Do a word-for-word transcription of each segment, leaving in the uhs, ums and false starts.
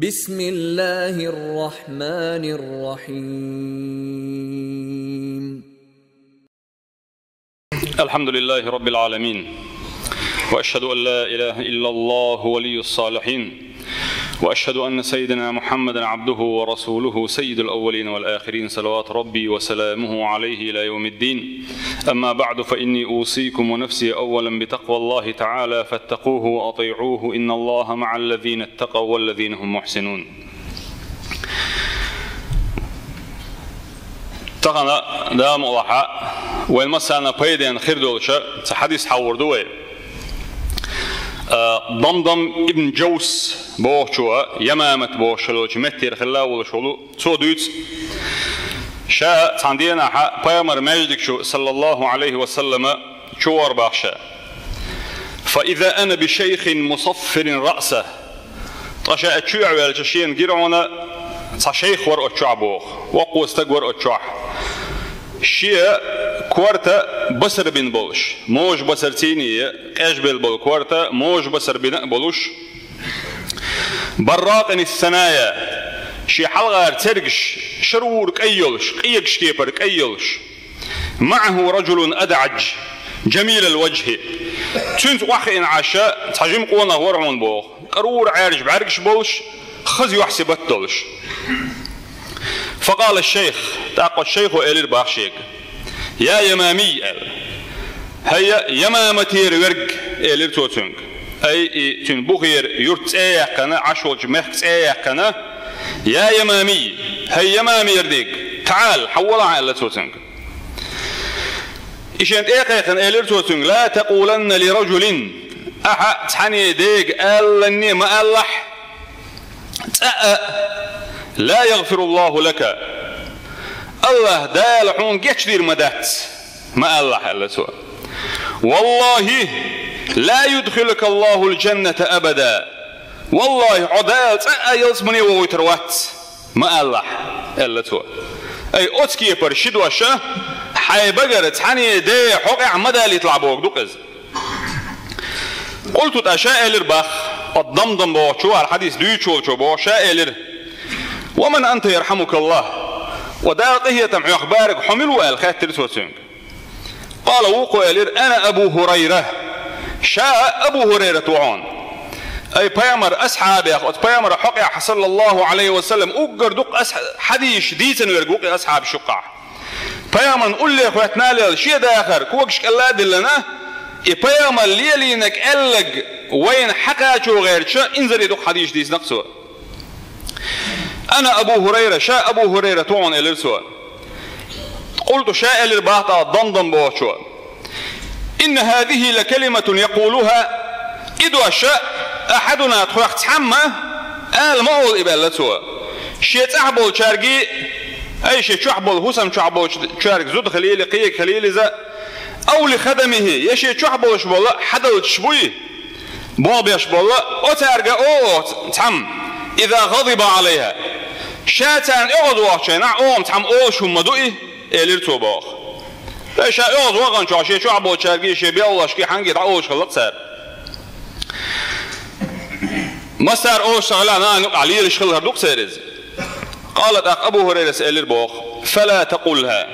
بسم الله الرحمن الرحيم. الحمد لله رب العالمين. وأشهد أن لا إله إلا الله ولي الصالحين. وأشهد أن سيدنا محمدا عبده ورسوله سيد الأولين والآخرين، صلوات ربي وسلامه عليه إلى يوم الدين. أما بعد، فإني أوصيكم ونفسي أولا بتقوى الله تعالى، فاتقوه وأطيعوه، إن الله مع الذين اتقوا والذين هم محسنون. Тахана, Дала мукъ лахь, вайн массарна пайденна хир долуш цхьа хьадис хьахор ду вай. А, Дамдам ибн Джавс бохучо, Ямамат бохуш йолчу меттера хилла волуш волу, цо дуьйцу. Ша цхьана дийнахь пайхамар маьждиг чу, саллаллаху Ӏалайхи ва саллама, чу вахара боху ша. فإذا أنا بشيخ مصفر رأسه. Ткъа ша чу а ваьлча, шена гира хьуна цхьа шайх вара оцу чохь боху, воккха стаг вара оцу чохь. Шен корта басар бина болуш, можа басар цӀийнан, къежбелла болу корта, можа басар бина а болуш. براق الثنايا. Шен хьалхара цергаш шарвура кӀай йолуш, къегаш кепара кӀай йолуш. معه رجل أدعج جميل الوجه. Цуьнца охьахиъна Ӏаш цхьа жима къонах вара хьуна боху, кӀарура Ӏаьржа бӀаьргаш болуш, хаза юьхь-сибат долуш. فقال الشيخ, тӀаккха оцу шайхо элира боху шега: «يا يمامي», аьлла. «ХӀай, я Ямаматера верг», — элира цо цуьнга. Ай, и цуьнан бухера юрт цӀе а яьккхина, Ӏаш волчу мехка цӀе а яьккхина: «يا يمامي, хӀай Ямамера дерг, تعال, хьан валахь», — аьлла цо цуьнга. И шен тӀе а кхайкхина, элира цо цуьнга: «لا تقولن لرجل, ахьа цхьанне дега алаланне ма алалахь, цкъа а: لا يغفر الله لك, АллахӀ Дала хьуна гечдийр ма дац, ма алалахь», — аьлла цо. «والله لا يدخلك الله الجنة أبدا, валлахӀи, хьо Дала цкъа а ялсамане вохуьйтур вац, ма алалахь», — аьлла цо. Ай, оцу кепара ши дош а, хьайн багара цхьанне де хьокъехь ма далийталахь бохург ду-кх иза. قلت, тӀаккха ша элира боху, оцу Дамдам бохучо, хӀара хьадис дуьйцуш волчо боху, ша элира: «ومن أنت يرحمك الله, ва Дала къинхетам хьоьх барг хьо мила ву?» — аьлла хаьттира цо цуьнга. قال, вукхо элира: «أنا أبو هريرة, ша Абу ХӀурайрат ву хьуна». Ай, пайхамар асхьабех, оцу пайхамар хьокъехь, саллаллаху Ӏалайхи ва саллам, уггар дукха ас-, хьадисаш дийцина верг ву-кх и асхьабаш юккъехь. Пайхамарна улле хӀоьттина а лелла, шен дахар когаш кӀелла а диллина, и пайхамар лелийнарг аьлларг вайна хьакхачо гӀерташ, инзаре дукха хьадисаш дийцина-кх цо. «أنا أبو هريرة, ша Абу ХӀурайрат ву хьуна», — элира цо. قلت, ша элира боху тӀаккха Дамдам бохучо: «إن هذه لكلمة يقولها, и дош а, أحدنا, тхох цхьамма ала ма олу и», — аьлла цо. Шен цӀахь болчаьрга, ай, шен чохь болу, хӀусам чохь болчаьрга, зуда хилийла, кхига хилийла иза, أو لخدمه, я шен чохь болуш болу хьадалчаш буй, болх беш болу, оцаьрга олу цхьамма: إذا غضب عليها, ша царна оьгӀаз вахча хенахь, олу цхьамма олуш хӀума ма ду и, элира цо боху. Ай, ша оьгӀаз ваханчохь шен чохь болчаьрга, шен белхалошка хьанга дӀаолуш хилла-кх цара. Массара олуш ца хилахь, нана юкъахь лелаш хилла хӀара ду-кх церан иза. قال, тӀаккха Абу ХӀурайрас элира боху: «فلا تقلها,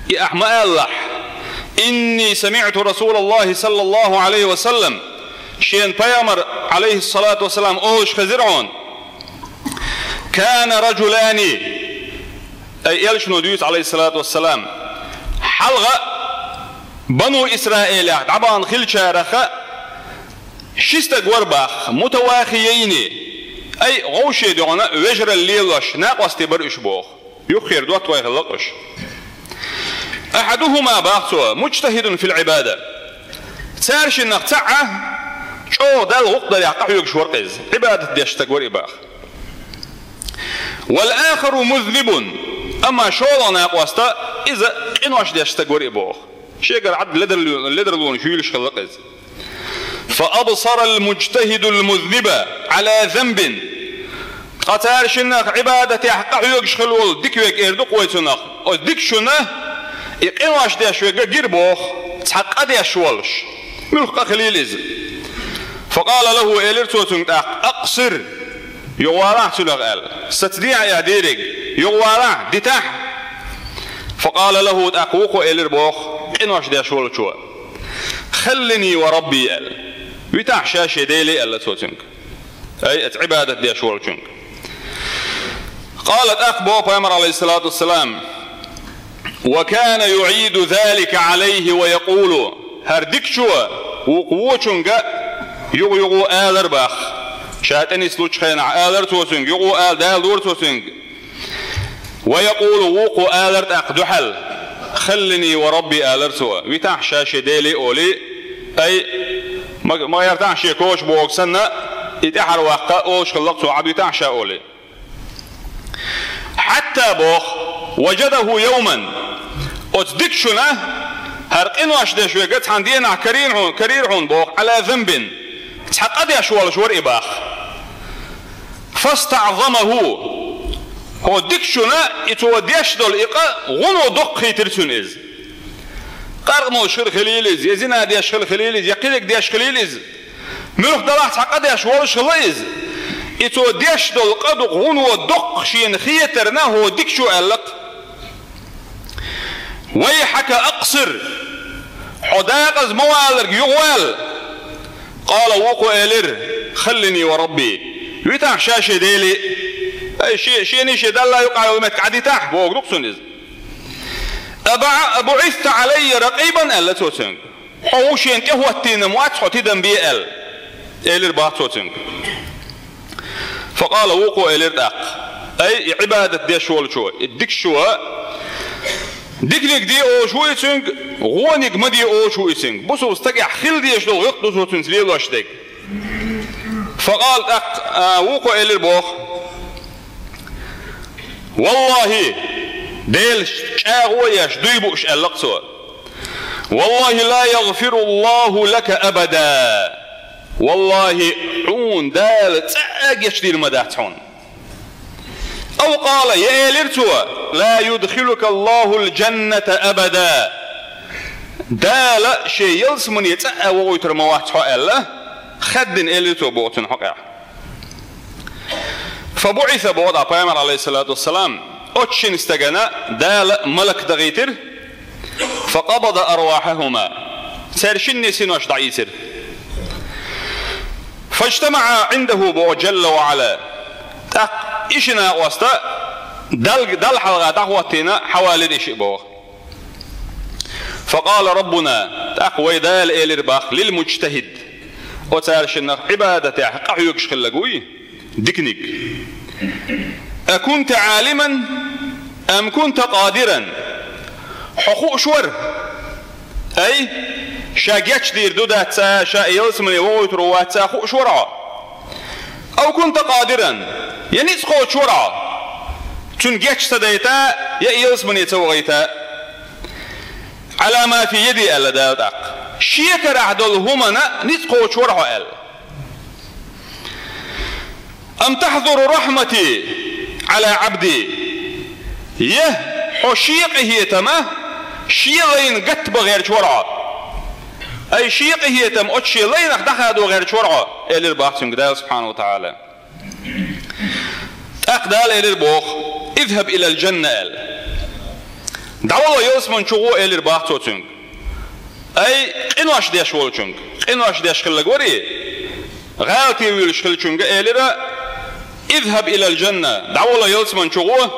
и ахь ма алалахь. إني سمعت رسول الله صلى الله عليه وسلم, шена пайхамар, Ӏалайхиссалату вассалам, олуш хезира хьуна: كان رجلان, ай, элчано дуьйцу, Ӏалайхиссалату вассалам, хьалха Бану Исраилех дӀабахана хиллачарах ши стаг вара боху, متواخيين, ай, гӀовше дуьхьал вежаралла лелош, накъостий бара уьш боху. Юххера доттагӀий хилла-кх уьш. أحدهما, боху цо, مجتهد في العبادة. Цаьршиннах цхьаъ чӀогӀа Далла гӀуллакх дарехь къахьоьгуш вара-кх иза. Ӏибадат деш стаг вара и боху. والآخر مذنب, амма шолгӀа накъост, иза къинош деш стаг вара и боху. Шегара Ӏад ледар-, ледарлонаш юьйлуш хилла-кх иза. فأبصر المجتهد المذنب على ذنب. Ткъа цаьршиннах Ӏибадатехь къахьоьгуш хилла волу дика верг эр ду-кх вай цунах. Оцу дикачунна и къинош деш верг гира боху, цхьа къа деш волуш. Муьлха къа хилийла иза. فقال له, элира цо цуьнга тӀаккха: أقصر. «Юхавалахь цунах», — аьлла. «Саца дехьа эхь дийриг. Юхавалахь, дитахь». فقال له, тӀаккха вукхо элира боху, къинош деш волчо: «خلني وربي», — аьлла. «Витахь ша шен Деле», — аьлла цо цуьнга. Ай, оцу Ӏибадат деш волчуьнга. قال, тӀаккха боху Пайхамар, алейхиссалату вассалам: «وكان يعيد ذلك عليه ويقول», хӀара дикачо вукху вочуьнга юха-юха алар боху. Ша тӀенислучу хенахь алар цо цуьнга, юха ала далора цо цуьнга. «ويقول», вукхо алар тӀаккха дуьхьал: «خلني وربي», алар цо, витахь ша шен Деле олий. Ай, ма, ма гӀертахь шен коча боху санна, и тӀаьхьара ваккха олуш хилла цо, Ӏад витахь ша олий. حتى боху, وجده يوما, оцу дикачунна, хӀара къинош деш верг цхьана денахь карийра хьуна, карийра хьуна боху, على ذنب, цхьа къа деш волуш вара и боху. فاستعظمه, хӀокху дикачунна и цо деш долу и къа гӀуно доккха хийтира цуьнан иза. Къаркъа молуш хилла хилийла иза, я зина деш хилла хилийла иза, я кхидерг деш хилийла иза. Муьлхха далахь цхьа къа деш волуш хилла иза. И цо деш долу къа ду гӀуно доккха шена хетарна, хӀокху дикачо аьлла-кх: «ويحك أقصر, хьо декъаза ма валларг, юхавала». قال, вукхо элира: «خلني وربي, витахь ша шен Деле». Ай, шен, шен, шен Далла юкъахь йолу меттиг Ӏадитахь, бохург ду-кх цунна иза. «أبع-, أبعثت علي رقيبا», аьлла цо цуьнга. «Хьо ву шена тӀехӀоттийна ма вац, хьо тидам бе», аьлла, элира боху цо цуьнга. فقال, вукхо элира тӀаккха: «Ай, и Ӏибадат деш волчо, и дикачо, диканиг де олуш ву и цуьнга, вониг ма де олуш ву и цуьнга. Бусалба стагехь хила дезаш долу гӀиллакх ду цо цуьнца лелош дерг». فقال, тӀаккха, а, вукхо элира боху: «والله, Дела чӀагӀо еш дуй бууш», аьлла-кх цо. «والله لا يغفر الله لك أبدا. Валлахьи, хьуна Дала цкъа а гечдийр ма дац хьуна». أو قال, я элира цо: «لا يدخلك الله الجنة أبدا». Дала шен ялсамане цкъа а вохуьйтур ма вац хьо аьлла, хаьддина элира цо боху цуьнан хьокъехь. فبعث, боху дӀа Пайхамар, алейхиссалату вассалам, оцу шина стагана Дала малик дахийтира, فقبض أرواحهما, церан шинне синош дӀаийцира. فاجتمعا عنده, боху, جل وعلا. ТӀаккха и ши накъост Дал-, Далла хьалха дӀахӀоттийна хьавалира и шиъ, боху. فقال ربنا, тӀаккха вай Дала элира боху, للمجتهد, оцу цара шиннах Ӏибадатехь къахьоьгуш хилларг вуй, диканиг: «أكنت عالما أم كنت قادرا». Хьо хууш вара? Ай, ша гечдийр ду дац, ша и ялсамане вохуьйтур ву вац хууш вара хьо? «أو كنت قادرا», я ницкъ кхочуш вара хьо, цунна геч ца дайта, я и ялсамане ца вахийта? «على ما في يدي», аьлла Дала тӀаккха. Шен карахь долу хӀуманна ницкъ кхочуш вара хьо аьлла. «أم تحظر رحمتي على عبدي». Я хьо шен къинхетам шен лайна гатта бан гӀерташ вара хьо? Ай, шен къинхетам оцу шен лайнах дӀахадо гӀерташ вара хьо, элира боху цуьнга Дала субхьанаху ва таӀала. ТӀаккха Дала элира боху: «اذهب إلى الجنة», аьлла. «ДӀавала ялсаман чу гӀо», элира боху цо цуьнга. Ай, къинош деш волчуьнга, къинош деш хилларг варий, гӀалатий вуьйлуш хиллачуьнга элира: «اذهب إلى الجنة», дӀавала ялсаман чу гӀо.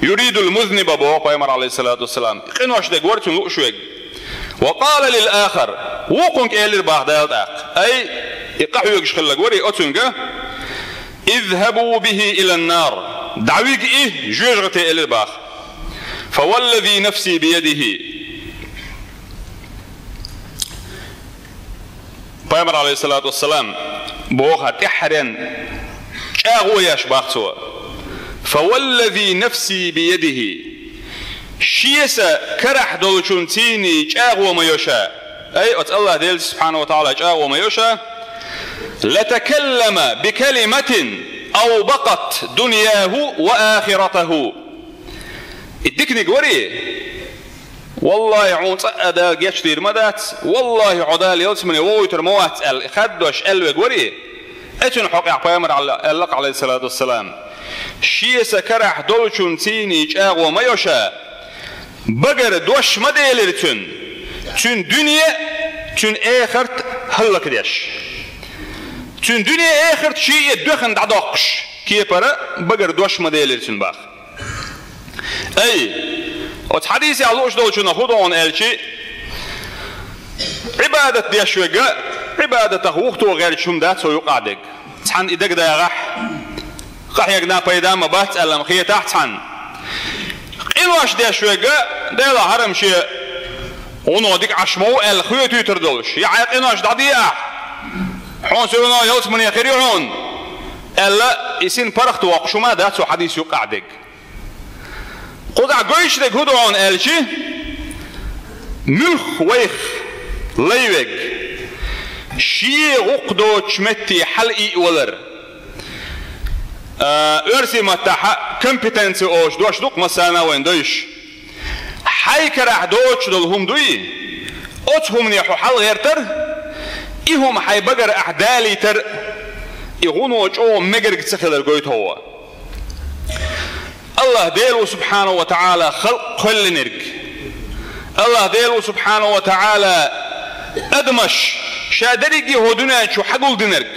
«يريد المذنب», боху Пайхамар, алейхиссалату вассалам, къинош дерг вара цунна лууш верг. «وقال للآخر», вукхунга элира боху Дала тӀаккха. Ай, и къахьоьгуш хилларг варий оцуьнга: «اذهبوا به إلى النار», дӀавига и жоьжахате, элира боху. «فوالذي نفسي بيده». Пайхамар, алейхиссалату вассалам, боху тӀаьххьаренна чӀагӀо еш боху цо: «فوالذي نفسي بيده». Шен са карахь долчун цийний чӀагӀо ма йо ша. Ай, оцу АллахӀ Делаца субхьанаху ва таӀала чӀагӀо ма йо ша: «لتكلم بكلمة أوبقت دنياه وآخرته». И диканиг варий? «Валлахьи, хьуна цкъа а Дала гечдийр ма дац, валлахьи, хьо Дала ялсамане вохуьйтур ма вац», аьлла, хаддош аьлла верг варий? Э, цуьнан хьокъехь пайхамар аьлла, аьлла-кх, Ӏалайхиссалату вассалам: «Шен са карахь долчун цийний чӀагӀо ма йо ша, багара дош ма делира цуьнан, цуьнан дуьне а, цуьнан эхарт а хӀаллакдеш». Цуьнан дуьне а, эхарт а шиъ а доьхна дӀадоккхуш кепара багара дош ма делира цуьнан, боху. Ай, оцу хьадисехь лууш долчунах хӀун ду хьуна аьлчи, Ӏибадат деш верг а, Ӏибадатах вухто гӀерташ хӀума дац цо юкъахь дерг. Цхьанна и дагадагӀахь, къахьегна пайда а ма бац аьлла-м хетахь цхьанна. Къинош деш верг а, Делахь хьарам шен гӀуно дика Ӏаш ма ву аьлла хоьтуьйтур долуш, я хьайн къинош дӀаде ахь, хьуна суна ялсамане хир ю хьуна аьлла, и син паргӀат воккхуш хӀума дац цу хьадис юкъахь дерг. Кхузахь гойтуш дерг хӀун ду хьуна аьлчи, муьлхха вайх лай верг, шен гӀуллакх доцучу метте хьалаийа валар. А, оьрсийн маттахь компетенция олуш дош ду-кх массарна а вайна дойуш. Хьайн карахь доцуш долу хӀума дуй, оцу хӀумане хьо хьалагӀертар, и хӀума хьайн багара ахь далийтар, и гӀуно чӀогӀа мегарг ца хилар гойту хьуна. АллахӀ Дела ву, субхьанаху ва таӀала, халкъ кхоьллинарг. АллахӀ Дела ву, субхьанаху ва таӀала, адамаш, ша дерриге а хӀокху дуьнен чу хьагулдинарг.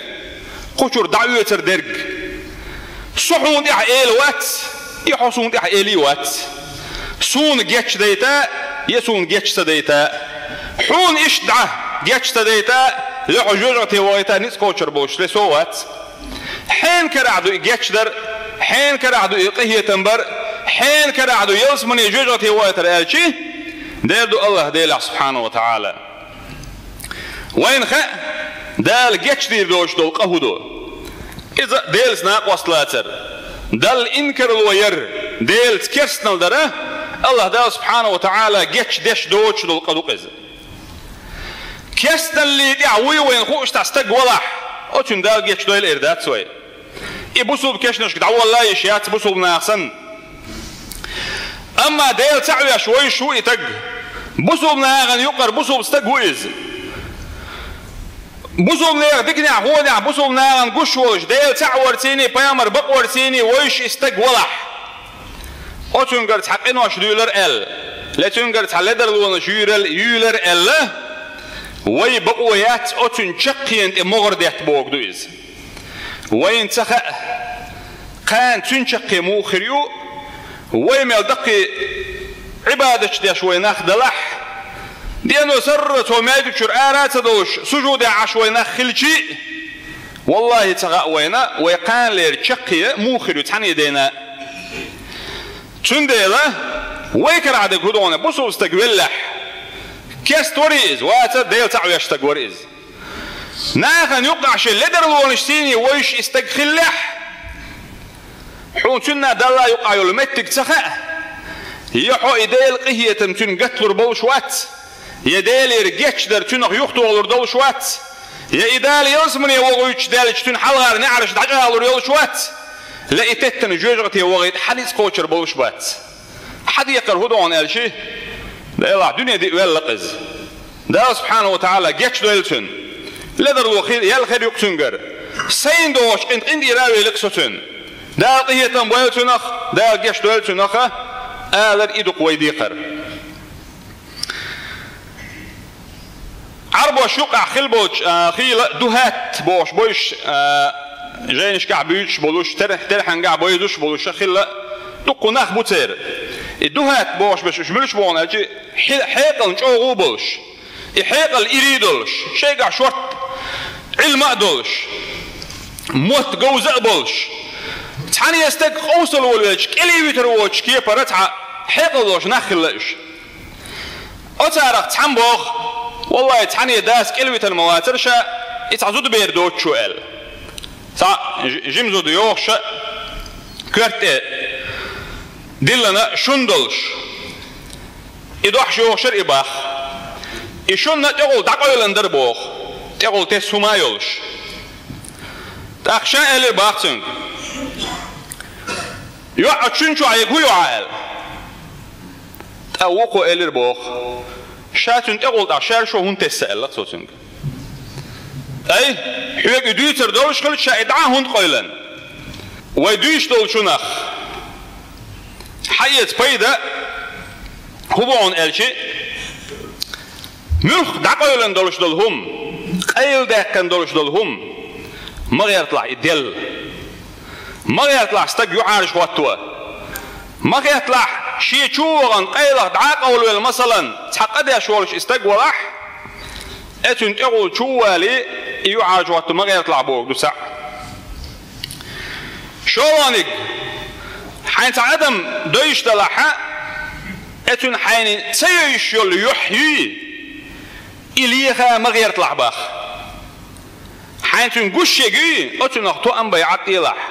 Кху чуьра дӀаоьцур дерг. Со хьуна тӀехь эла вац, я хьо суна тӀехь элий вац. Суна гечдайта, я суна геч ца дайта. Хьуна иштта дӀа геч ца дайта, я хьо жоьжахате вахийта ницкъ кхочур болуш ле со вац. Хьенан карахь ду и гечдар, хьенан карахь ду и къинхетам бар, хьенан карахь ду ялсамане, жоьжахате вахийтар аьлчи, дера ду АллахӀ Делехь, субхьанаху ва таӀала. Вайна хаьа, Дала гечдийр доцуш долу къа хӀун ду. Иза Делаца накъост лацар, Далла инкарло яр, Делаца керстанал дара, АллахӀ Дала, субхьанаху ва таӀала, гечдеш доцуш долу къа ду-кх иза. Керстаналлин тӀехь вуй вайна хууш цхьа стаг валахь, оцунна Дала гечдойла эр дац вай. И бусулба кешнашка дӀаволла йиш яц бусулба наха санна. Амма Дела цхьаъ веш вайш ву и стаг. Бусулба нахана юкъара бусулба стаг ву иза. Бусулба нехан диканехь, вонехь бусулба нахана гуш волуш, Дела цхьаъ варцийний, пайхамар бакъ варцийний вайш и стаг валахь, оцуьнгара цхьа къинош дуьйлар аьлла, я цуьнгара цхьа ледарлонаш юьйрал-, юьйлар аьлла, вай бакъо яц оцуьнан чаккхена тӀе могӀар детта бохург ду иза. Вайна ца хаьа, кхана цуьнан чаккхе муха хир ю, вай мел даккхий Ӏибадаташ деш вай нах далахь, дено сарра цо маьждиг чуьра ара а ца довлуш, сужуде Ӏаш вай нах хилчий, валлахӀи, ца хаьа вайна, вай кханалера чаккхе муха хир ю цхьана а дена. Цундела вай карахь дерг хӀун ду хьуна, бусулба стаг веллехь, керста варий иза, вацар, Дела цхьаъ веш стаг вара иза. Нахана юккъехь шен ледарлонаш сийний вайш и стаг хиллехь, хьуна цуьнан Далла юкъахь йолу меттиг ца хаьа, я хьо и Делан къинхетам цуьнан гаталур болуш вац, я Делера гечдар цуьнах юхатохалур долуш вац, я и Дала ялсамане вохуьйтуш даьлча цуьнан хьалхара неӀарш дӀачӀагӀлур йолуш вац, я и теттана жоьжахате вахийта хьан ницкъ кхочур болуш бац. Хьан декхар хӀун ду хьуна аьлчи, Делахь дуьне диъ велла-кх иза. Дала, субхьанаху ва таӀала, гечдойла цуьнан. Ледарло хи-, ял хир ю-кх цуьнгара. Сайна догӀучу къинт-, къинтӀера а велли-кх со цуьнан. Дала къинхетам бойла цунах, Дала гечдойла цунах, алар и ду-кх вай декхар. Ӏарбош юкъахь хилла болчу, а, хийла духӀат бохуш бойуш, а, жайнашкахь буьйцуш болуш, тер-, терхьангахь бойзуш болуш хилла дуккха нах бу церан. И духӀат бохуш берш уьш муьлш бу хьуна аьлчи, хье-, хьекъална чӀогӀа болуш, и хьекъал ирий долуш, шайгахь шортта Ӏилма а долуш, мотт говза а болуш, цхьана а стаг къовсал волавелча, кӀелий витар воцучу кепара цхьа хьекъал долуш нах хилла уьш. Оцарах цхьамма боху: «Валлай, цхьана а дас кӀелвитина ма вацара ша, и цхьа зудабер доцучо», — аьлла. Цхьа ж-, жима зуда йогӀуш а, коьрта тӀе диллина шун долуш. И дохьуш йогӀуш яра и бах. И шун тӀехула дӀакъевлина дара боху, тӀехула тесна хӀума а йолуш. ТӀаккха ша элира бах цуьнга: «ЙоӀ, оцу шун чохь ерг хӀун ю хьан?» — аьлла. ТӀаккха вукхо элира боху: «Ша цуьнан тӀехула тӀехь шаьршо хӀунда тесна?» — аьлла цо цуьнга. Ай, хьоьга и дуьйцур долуш хилча, ша и дӀа хӀунда къевлина? Вай дуьйцуш долчунах хьаэца пайда хӀун бу хьуна аьлча, муьлхха дӀакъевлина долуш долу хӀума, къайладаьккхина долуш долу хӀума, ма гӀерталахь и делла. Ма гӀерталахь стаг юьхьӀаьржа хӀотто. Ма гӀерталахь шен чу а вахана къайлаха дӀа а къовлавелла, масалан, цхьа къа деш волуш и стаг валахь, э, цуьнан тӀехула чу а валий, и юьхьӀаьржа хӀотто ма гӀерталахь бохург ду цхьаъ. ШолгӀаниг, хьайна цхьа адам девзаш далахь, э, цуьнан хьайна ца евзаш йолу юьхь юй, и леха ма гӀерталахь боху. Хьайна цуьнан гуш ерг юй, оцунах тоам бай Ӏад елахь.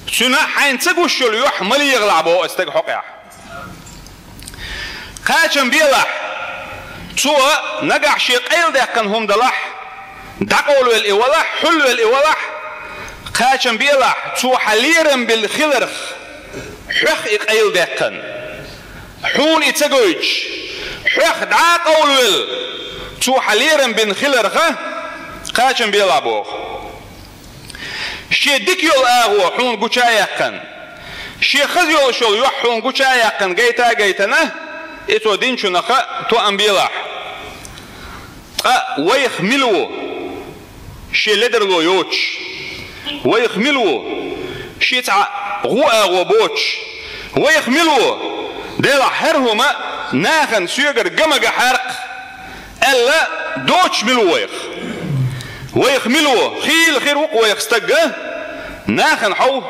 Цуьнан хьайна ца гуш йолу юьхь ма лехалахь боху оцу стеган хьокъехь. Кхачам белахь, цо нагахь шен къайладаьккхина хӀума далахь, дӀакъовлавелла и валахь, хьулвелла и валахь, кхачам белахь, цо хьан лерам бина хиларх, хьоьх и къайладаьккхина. Хьуна и ца гойтуш, хьоьх дӀа а къовлавелла, цо хьан лерам бина хиларх, кхачам белахь боху. Шен дика йолу агӀо хьуна гуча а яьккхина, шен хаза йолуш йолу юьхь хьуна гуча а яьккхина гайта а гайтина, и цо динчунах тоам белахь. Ткъа вайх мила ву, шен ледарло йоцуш? Вайх мила ву, шен цхьа гӀу агӀо боцуш? Вайх мила ву, делахь хӀара хӀума нахана соьгара га ма гахьара-кх аьлла доцуш мила ву вайх? Вайх мила ву, хийла хир ву-кх вайх стаг, нахана хьов,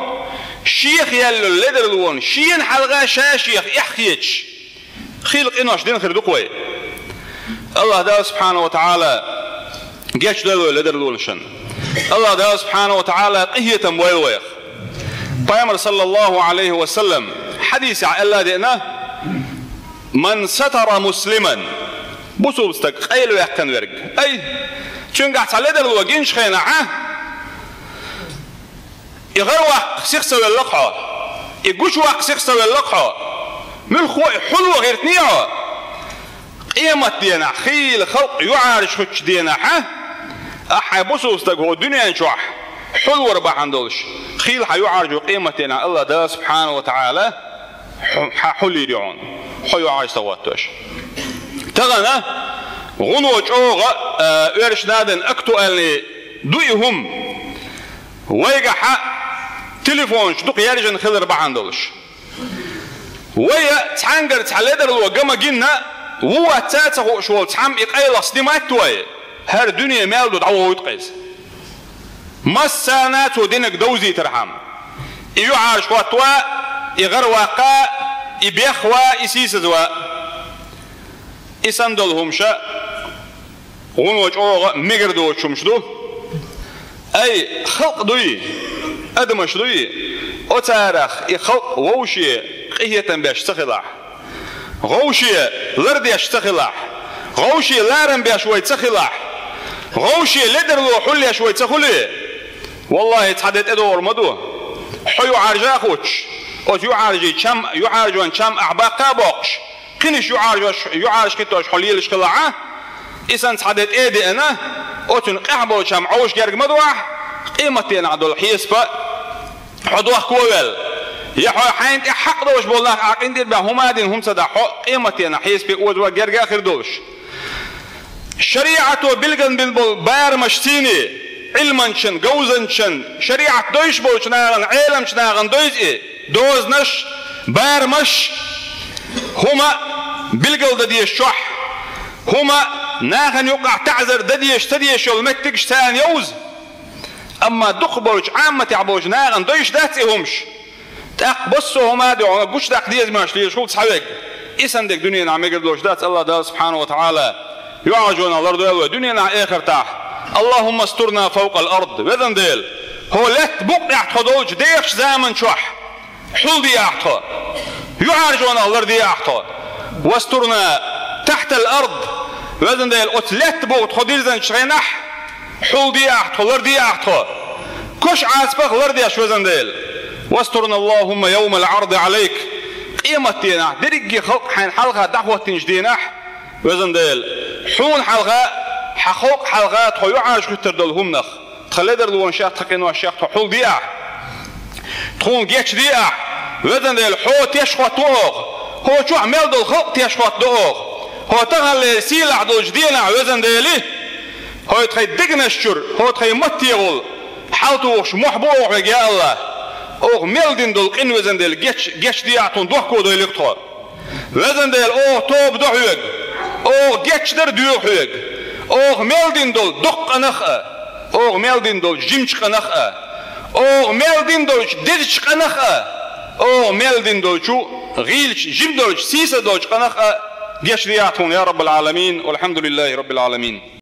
шех яьлла ледарлонан шена хьалха ша шех эхь хеташ, хийла къинош дина хир ду-кх вай. АллахӀ Дала субхьанаху ва тагӀала гечдойла вай ледарлонашна. АллахӀ Дала субхьанаху ва тагӀала къинхетам бойла вайх. Пайхамар, саллаллаху Ӏалайхи ва саллам, хьадисехь аьлла а деана: «Ман сатара муслиман», бусулба стаг къайлаваьккхина верг. Ай, цуьнгахь цхьа ледарло гинчу хенахь, и гӀараваккха сиха ца велла-кх хьо, и гучуваккха сиха ца велла-кх хьо, муьлххо а и хьулван гӀиртиний хьо, къематденахь, хийла халкъ юьхьӀаьржа хуьттучу денахь, ахь хьайн бусулба стаг хӀокху дуьнен чохь хьулвар бахьана долуш, хийла хьан юьхьӀаьржо къематденахь АллахӀ Дала субхьанаху ва тагӀала хьо-, хьан хьулйийр ю хьуна, хьо юьхьӀаьржа ца хӀоттош. Тахана гӀуно чӀогӀа а, э, оьрсийн надан актуальный ду и хӀума. Вайгахь телефонаш дукха яьржина хилар бахьана долуш. Вай цхьаьнгара цхьа ледарло га ма гинна, ву-вац а ца хууш волу цхьамма и къайлаха снимать вай, хӀара дуьне мел ду дӀавохуьйту-кх иза. Массарна цо динарг довзийтархьама. И юьхьӀаьржа хӀоттаван, и гӀараваккхан, и бехван, и сийсазван. И санна долу хӀумаш гӀуно чӀогӀа мегар доцуш хӀумаш ду. Ай, халкъ дуй, адамаш дуй, оцарах и халкъ вовше къинхетам беш ца хилахь, вовше лардеш ца хилахь, вовше ларам беш вай ца хилахь, вовше ледарло хьулъеш вай ца хуьлий, валлахӀи, цхьа де тӀедогӀур ма ду. Хьо юьхьӀаьржа а хуттуш, оцу юьхьӀаьржий чам, юьхьӀаьржонан чам ахь баккха а боккхуш, кхинаш юьхьӀаьржош, юьхьӀаьржа хӀиттош хьо лелаш хилахь, и санна цхьа де тӀе а деана, оцунна къаьхьа болчарна Ӏовша герга ма ду ахь, къематденахь долу хьесап хьо дохко а велла. Я хьо хьайна тӀехь хьакъ долуш болу нах ахь къинтӀера баьхна хӀума а дина, хӀума ца дахь, хьо къематденахь хьесапе озаван герга а хир долуш. ШариӀато билгалбина болу барамаш цӀийне, Ӏилманчан, говзанчан, шариӀат дойзуш болчу нахана, Ӏеламчу нахана дойзу и. Дозанаш, барамаш, хӀума билгал дан дезаш чохь, хӀума нахана юккъахь таӀзар дан дезаш, ца дезаш йолу меттигаш царна йовза. Амма дукхахболчу Ӏамматехь болчу нахана дойзуш дац и хӀумаш. ТӀаккха массо а хӀума а дуьхьал гучудаккха дезамаш лелаш хуьлу цхьаверг. И санна дерг дуьненахь мегар долуш дац, АллахӀ Дала субхьанаху ва тагӀала юьхьӀаьржонах лардойла вай дуьненахь а, эхартахь. Аллахумма стурна фавкъал ард. Везан Дела, хӀокху лаьттан букъа тӀехь тхо долчу дехачу заман чохь хьулдехьа ахь тхо. ЮьхьӀаьржонах лардехьа ахь тхо. Вастурна тахьтал ард. Везан Дела, оцу лаьттан букъа тхо дирзинчу хенахь хьулдехьа ахь тхо, лардехьа ахь тхо. Кошан Ӏазапах лардеш, везан Дела. Вастурна Аллахумма явмал арди Ӏалайк. Къематденахь, дерриге халкъ хьайна хьалха дӀахӀоттийначу дийнахь, везан Дела, хьуна хьалха Хьа халкъ хьалха тхо юкъ Ӏаьржа хӀуьттур долу хӀуманах, тхан ледарлонашах, тхан къиношах тхо хьулдиахь. Тхуна гечдиахь, везан Дела, хьо теш хӀоттаво оха, хьо чохь мел долу халкъ теш хӀоттадо оха. Хьо таханлера сийлахь долчу денахь, везан Дела, хьо тхайн дегнаш чуьра, хьо тхайн маттехула хьал тухуш мохь бу оха хьоьга, я АллахӀ. Оха мел дина долу къин, везан Дела, геч-, гечдиахь, тхуна дохко дойла-кх тхо. Везан Дела, оха тоба до хьоьга, оха гечдар доьху хьоьга, оха мел дина долу доккха къинах а, оха мел дина долчу жимачу къинах а, оха мел дина долчу дезачу къинах а, оха мел дина долчу гӀийлачу жима долчу сийсаз долчу къинах а гечдиахь тхуна, я Раббал Ӏаламин, валхьамдулиллахӀи Раббил Ӏаламин.